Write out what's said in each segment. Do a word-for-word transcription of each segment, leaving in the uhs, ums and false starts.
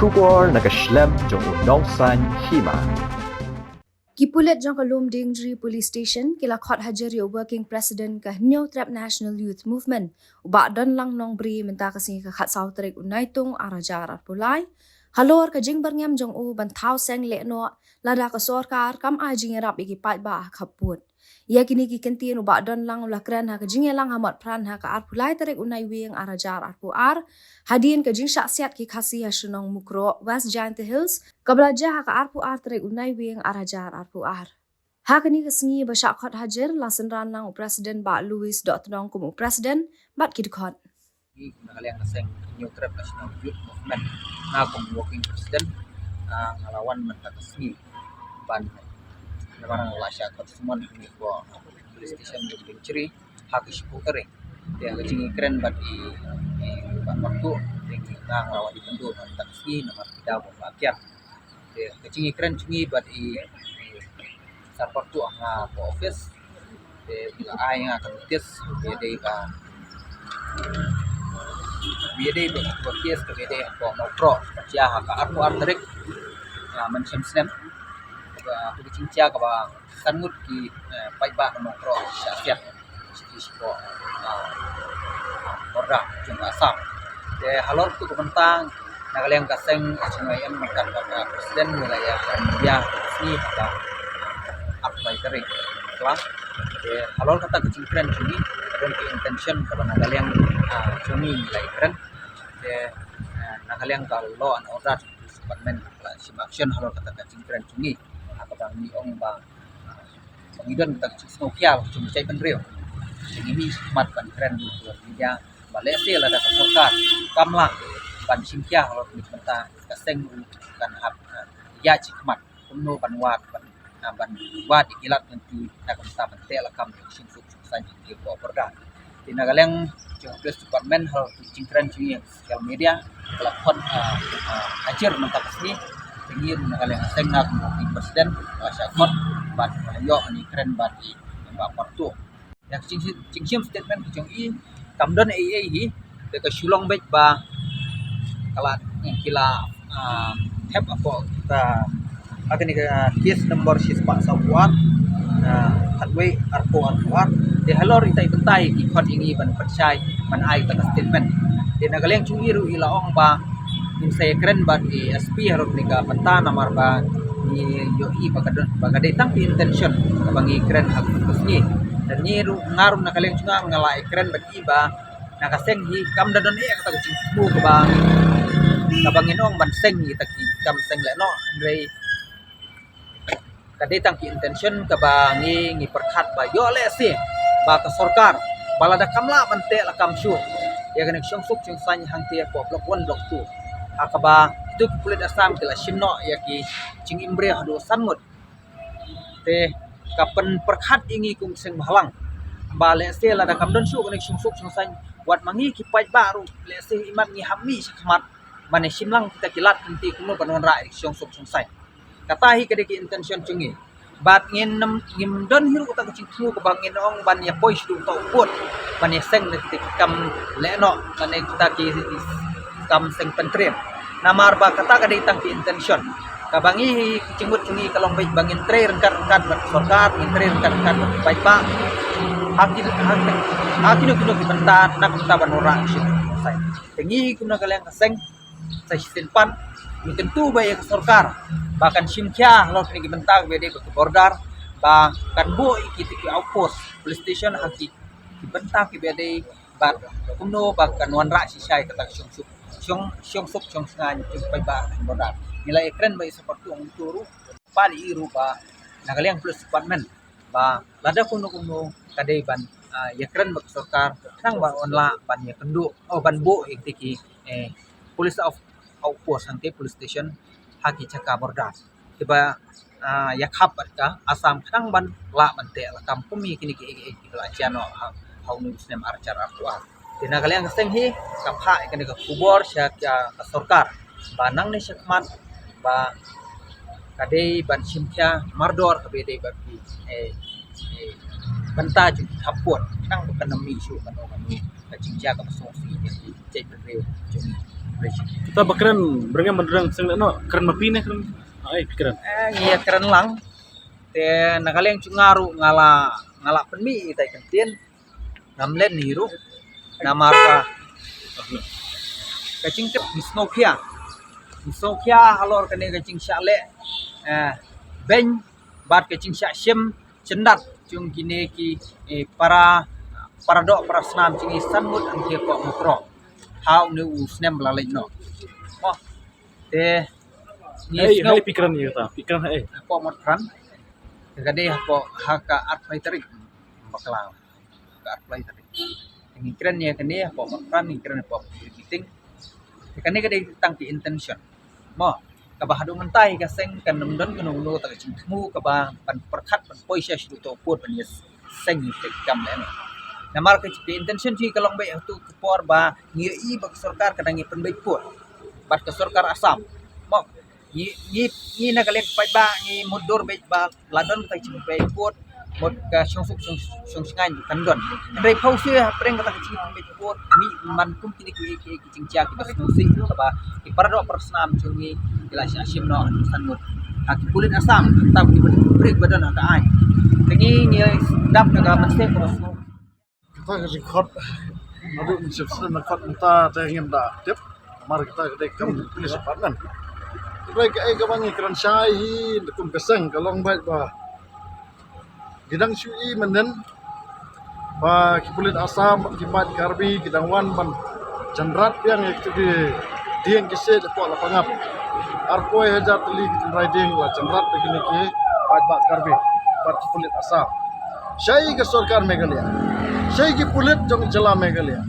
Khubor na ka shlem jong u nongsan hima. Ki pulit jong ka Lumdiengjri Police Station ki la khot hajir ïa u Working President ka Hynñiewtrep National Youth Movement, u Bah Donlang Nongbri, mynta ka sngi ka khatsaw tarik u Naitung ar hajar arphew lai, halor ka jingbyrngem jong u ban thaw seng lehnoh lada ka sorkar kam ai jingïarap ïa ki paidbah ha khappud. Ïa kine ki kyntien u Bah Donlang u la kren ha ka jingïalang ha Motphran ha ka arphew lai tarik u Naiwieng ar hajar arphew ar, hadien ka jingshah siat ki Khasi ha shnong Mukroh, West Jaintia Hills, kaba la jia ha ka arphew ar tarik u Naiwieng ar hajar arphew ar. Ha kane ka sngi ba shah khot hajir la synran lang u President Bah Louis Dohtnong kum u President bad ki dkhot. Ngi na ka liang ka seng Hynñiewtrep National Youth Movement, nga kum Working President, ah, nga la wan mynta ka sngi ban, namar nga la shah khot summon ha kane ka Police Station Lumdiengjri ha ka shiphew tarik. Te ka jingïakren bad i, i Bah Partuh, te nga la wan ïakynduh mynta ka sngi namar ki daw ba la kiar. Te ka jingïakren jong ngi bad i, i Sir Partuh ha nga ka office. Te ki la ai nga ka notice, ba ïadei ba, ba ïadei ba ka case kaba ïadei hapoh Mawkroh, jia ha ka arphew ar tarik, ah, mynshem snem. Kaba, kaba jingjia kaba san ngut ki, eh, paidbah na Mawkroh shah siat sha ki sha ka, ah, border jong ka Assam. Te halor katu ka bynta na ka liang ka seng H N Y M ryngkat bad ka President ngi la ïakren ïa ka sngi ka arphew lai tarik. Kla. Te halor kata ka jingkren jong ngi, ka don ka intention kaba na ka liang, ah, jong ngi ngi la ïakren. Te, ah, na ka liang ka law and order department ka la shim action halor kata ka jingkren jong ngi. Ah, kaba ngi ong ba ba ngi don kata ka jingsngewkhia jong ka jaitbynriew. Te ngi mih shakhmat ban kren ha media ba lehse lada ka sorkar kam lah ban shim khia halor kane ka bynta, ka seng ruh kan hap, ah, ïaid shakhmat kumno ban wad, ban, ah, ban wad ïa ki lad lynti na ka bynta ban teh lakam ïa ka jingsuk jingsaiñ ha ka border. Te na ka liang jong ka police department halor ka jingkren jong ngi ha social media ka la khot, ah, ah, hajir mynta ka sngi. Te ngi ruh na ka liang ka seng, nga kum u president, ah, shah khot bad, ah, ïoh ban ïakren bad i Bah Partuh. Ïa ka jing, jingshim statement ka jong i kam don ei ei hi, te ka shu long beit ba ka la, ki la, ah, thep hapoh ka, ha kane ka case number shispah sawphew ar, ah, khatwei arphew arphew ar. Te halor ita i bynta ki khot ïa ngi ban pynshai ban ai kata ka statement. Te na ka liang jong i ruh i la ong ba ngin sa ïakren bad i S P halor kane ka bynta namar ba ngi ïohi ba ka don, ba ka dei tang ki intention kaba ngi kren ha kane ka sngi. Te ngi ruh, nga ruh na ka liang jong nga nga la ïakren bad i ba na ka seng hi kam da don ei kata ka jingthmu kaba, kaba ngin ong ban seng ïa kita ki kam seng lehnoh, hynrei ka dei tang ki intention kaba ngi, ngi pyrkhat ba ïoh lehse ba ka sorkar ba lada kam lah ban teh lakam shuh ïa kane ka jingsuk jingsaiñ hangtei hapoh Block One, Block Two, ha kaba kitu ki pulit Assam ki la shim noh ïa ki jingim briew haduh san ngut. Te ka pynpyrkhat ïa ngi kum seng bhalang ba lehse lada kam don shuh kane ka jingsuk jingsaiñ, wat ma ngi ki paidbah ruh lehse imat ngi hap mih shakhmat ban ïashim lang kita ki lad lynti kumno ban wanrah ïa ka jingsuk jingsaiñ. Kata hi ka dei ka intention jong ngi. Bad ngin nym, ngim don hi ruh kata ka jingthmu kaba ngin ong ban ïa poi sha uta u pud ban ïaseng na kita ki kam lehnoh lane kita ki kam seng pyntriem. Namar ba kata ka dei tang ki intention. Kaba ngi hi ka jingmut jong ngi ka long beit ba ngin trei ryngkat ryngkat bad sorkar, ngin trei ryngkat ryngkat bad paidbah ha ki, ha ki, ha kino kino ki bynta na ka bynta ban wanrah ka jingsuk jingsaiñ. Te ngi kum na ka liang ka seng sa shisien pat ngi kyntu ba ïa ka sorkar ba kan shim khia halor kine ki bynta kiba ïadei bad ki border, ba kan buh ïa kita ki outpost police station ha ki, ki bynta kiba ïadei bad kumno ba kan wanrah shisha ïa kata ka jingsuk, jingsuk, jingsuk jingsaiñ jong ki paidbah ha border. Ngi la ïakren bad i Sir Partuh hangtu ruh, pat ïa i ruh ba na ka liang police department ba lada kumno kumno ka dei ban, ah, ïakren bad ka sorkar khnang ba yn lah ban ïakynduh, oh, ban buh ïa kita ki, eh, police of outpost hangtei police station ha ki jaka border kiba, ah, ïakhap bad ka Assam khnang ban lah ban teh lakam kum ïa kine kiei kiei kiba la jia noh ha, ha une u snem ar hajar arphew ar. Te na ka liang ka seng hi ka phah ïa kane ka khubor sha ka, ka sorkar ba nangne shakhmat ba ka dei ban shim khia mardor kaba ïadei bad ki, eh, eh, bynta jong ki khappud khnang ba kan ym mih shuh kano kano ka jingjia kaba sngewsih ïa ki jaitbynriew jong ngi. Kata ba kren, bring em ban rang seng leh noh, kren ma phi ne kren. Ai, phi kren. Eh, ngi ïa kren lang. Te na ka liang jong nga ruh nga la, nga la pynmih ïa ita i kyntien. Ngam len hi ruh. Namar ba ka jingtip ngi sngewkhia. Ngi sngewkhia halor kane ka jingshah leh, eh, beiñ bad ka jingshah shim jyndat jong kine ki, eh, para, para doh para snam jong ngi san ngut hangtei hapoh Mukroh ha une u snem ba la leit noh. Mo, te ngi Hei, sngew hei, phi kren ïa kata, phi kren hei. Hapoh Motphran. Ka dei hapoh ha ka arphew tarik bakla. Ka arphew tarik. Ngi kren ïa kane hapoh Motphran, ngi kren hapoh public meeting. Kane ka dei tang ki intention. Mo, kaba haduh mynta hi ka seng kan ym don kano kano kata ka jingthmu kaba ban pyrkhat ban poi sha sha duh to pud ban ïa seng ïa ka kam leh. Namar ka intention jong ngi ka long beit ha tu ka por ba ngi ïohi ba ka sorkar ka dang ïa pynbeit pud bad ka sorkar Assam. Mo, ngi, ngi, ngi na ka liang paidbah ngi mutdur beit ba la don kata ka jingpynbeit pud, mut ka shongsuk shong, shongshngaiñ kan don. Hynrei phew shuh hapdeng kata ka jingpynbeit pud, ngi man kum kine ki, ki, ki jingjia kiba sngewsih kaba ki para doh para snam jong ngi ki la shah shim noh san ngut. Ha ki pulit Assam, kata ki briew ba don ha ka aiñ. Te ngi, ngi dap na ka mynsiem kaba sngewsih. Kata ka jingkhot, naduh mynsiem snem na khot mynta te ngim da tip. Namar kata ka dei kam police department. Hynrei kaei kaba ngi kren shai hi, kum ka seng ka long beit ba ngi dang shu i mynnin ba ki pulit Assam bad ki paid Karbi ki dang wan ban jynrat biang ïa kitu ki dieng ki siej hapoh Lapangap. Arphew hajar tylli ki tynrai dieng la jynrat da kine ki paidbah Karbi bad ki pulit Assam. Shai ka sorkar Meghalaya, shai ki pulit jong jylla Meghalaya.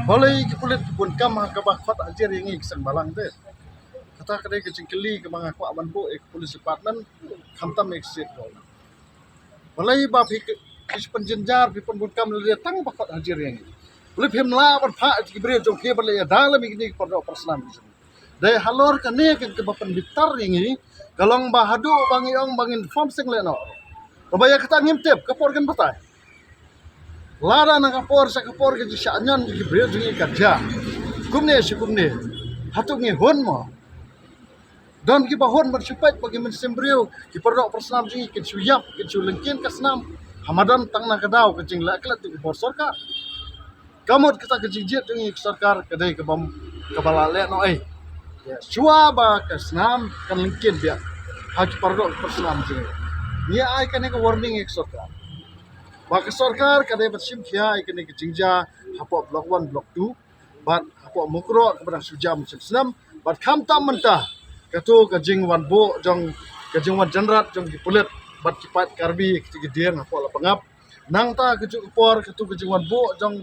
Balei ki pulit ki bun kam ha kaba khot hajar ïa ngi ki seng balang te? Kata ka dei ka jingkylli kaba nga kwah ban buh ïa ka police department, khamtam ïa ka state government. Balei ba phi, phi pynjynjar, phi pynbun kam lade tang ba khot hajar ïa ngi? Balei phim lah ban phah ïa ki briew jong phi ban leit ïada lem ïa kine ki para doh para snam ki jong ngi? Dei halor kane ka kaba pynbitar ïa ngi, ka long ba haduh ba ngi ong ba ngin form seng leh noh, kaba ïa kata ngim tip ka por kan batai. Lada na ka por sha ka por ka jingshah ñion jong ki briew jong ngi ka jia kumne shi kumne, hato ngi hun mo? Don kiba hun ban shu peit ba ki mynsiem briew, ki para doh para snam jong ngi kin shu ïap, kin shu lyngkien ka snam? Hama don tang na ka daw ka jingleh klet jong ki bor sorkar. Ka mut kata ka jingjied jong ngi ka sorkar ka dei kaba, kaba la leh noh ei. Shuwa ba ka snam kan lyngkien biang ha ki para doh para snam jong ngi. Ngi ai kane ka warning ïa ka sorkar ba ka sorkar ka dei ban shim khia ïa kane ka jingjia hapoh Block One, Block Two bad hapoh Mukroh kaba dang shu jia mynsiem snem, bad khamtam mynta katu ka jingwan buh jong, ka jingwan jynrat jong ki pulit bad ki paid Karbi katu ki dieng hapoh Lapangap. Nangta kajuh ka por katu ka jingwan buh jong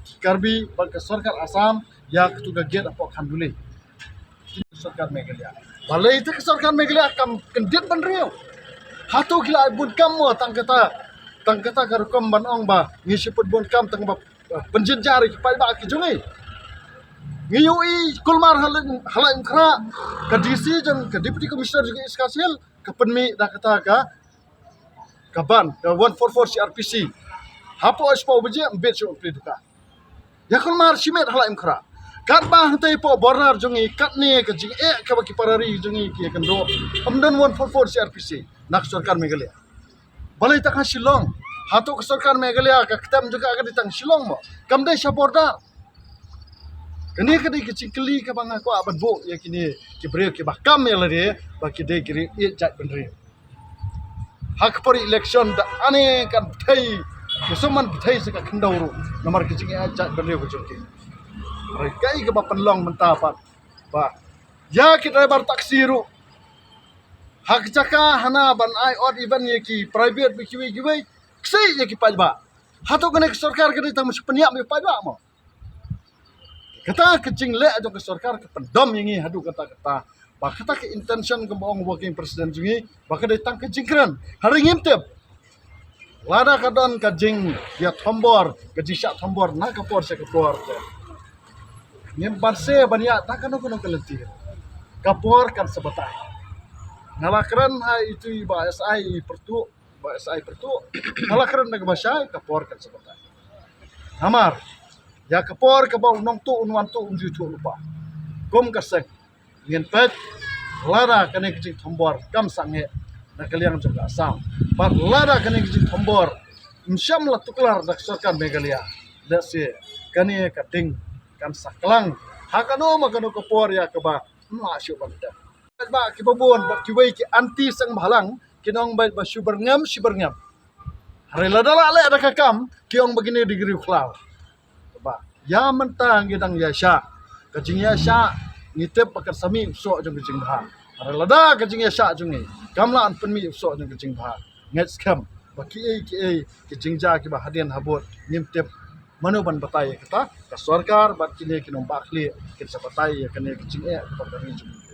ki Karbi bad ka sorkar Assam ïa katu ka gate hapoh Khanduli. Sorkar Meghalaya, balei te ka sorkar Meghalaya kam kyndit bynriew? Hato ki la bun kam mo tang kata, tang kata ka rukom ban ong ba ngi shu pynbun kam tang ba, eh, pynjynjar ïa ki paidbah ki jong ngi? Ngi ïohi kulmar ha Laitumkhrah, ka D C jong, ka Deputy Commissioner jong ka East Khasi Hills ka pynmih da kata ka, ka ban, ka one four four C R P C. Hapoh shiphew baje ym bit shuh plie dukan. Ïa kulmar shimet ha Laitumkhrah. Katba hangtei hapoh border jong ngi katne ka jingeh kaba ki para ri jong ngi ki ïakynduh, ym don one four four C R P C na ka sorkar Meghalaya. Balei tang ha Shillong? Hato ka sorkar Meghalaya ka ktem jong ka ka dei tang Shillong mo? Kam dei sha border? Kane ka dei ka jingkylli kaba nga kwah ban buh ïa kine ki briew kiba kam ïa lade ba ki dei ki ri ïeit jaitbynriew. Ha ka por election da ane kan bthei, ka sumar bthei sa ka khyndew ruh namar ka jingïeit jaitbynriew ka jong ki. Hynrei kaei kaba pynlong mynta pat ba ïa ki driver taxi ruh ha ka jaka hana ban ai odd even ïa ki private bad kiwei kiwei, ksih ïa ki paidbah. Hato kane ka sorkar ka dei tang ban shu pynïap ïa ki paidbah mo? Kata ka jingleh jong ka sorkar ka pyndom ïa ngi haduh katta katta ba kata ka intention kaba ong working president jong ngi ba ka dei tang ka jingkren. Hynrei ngim tip lada ka don ka jingïathombor, ka jingshah thombor na ka por sha ka por te, ngim banse ban ïaid tang kano kano ka lynti. Ka por kan sa batai. Nga la kren ha itu i Bah S I i Pyrtuh, Bah S I Pyrtuh. Nga la kren na kaba shai, ka por kan sa batai. Namar ïa ka por kaba u nongtuh un wan tuh un ju tuh lypa. Kum ka seng ngin peit lada kane ka jingthombor kam sangeh na ka liang jong ka Assam, bad lada kane ka jingthombor ym shym la tuklar da ka sorkar Meghalaya, lehse kane ka ding kan sa klang ha kano ma kano ka por ïa kaba ym lah shuh ban tep. Ba kiba bun bad kiwei ki anti sengbhalang kin ong ba shu byrngem shu byrngem. Hynrei lada lah leh da ka kam ki ong ba kine dei ki riewkhlaw. Ba ïa mynta ngi dang ïaishah, ka jingïaishah ngi tip ba kan sa mih u soh jong ka jingbha. Hynrei lada ka jingïaishah jong ngi kam lah ban pynmih u soh jong ka jingbha, ngeit skhem ba kiei kiei ki jingjia kiba hadien habud ngim tip mano ban batai ïa kata. Ka sorkar bad kine ki nongbah khlieh kin sa batai ïa kane ka jingeh kaba ka ri jong ngi.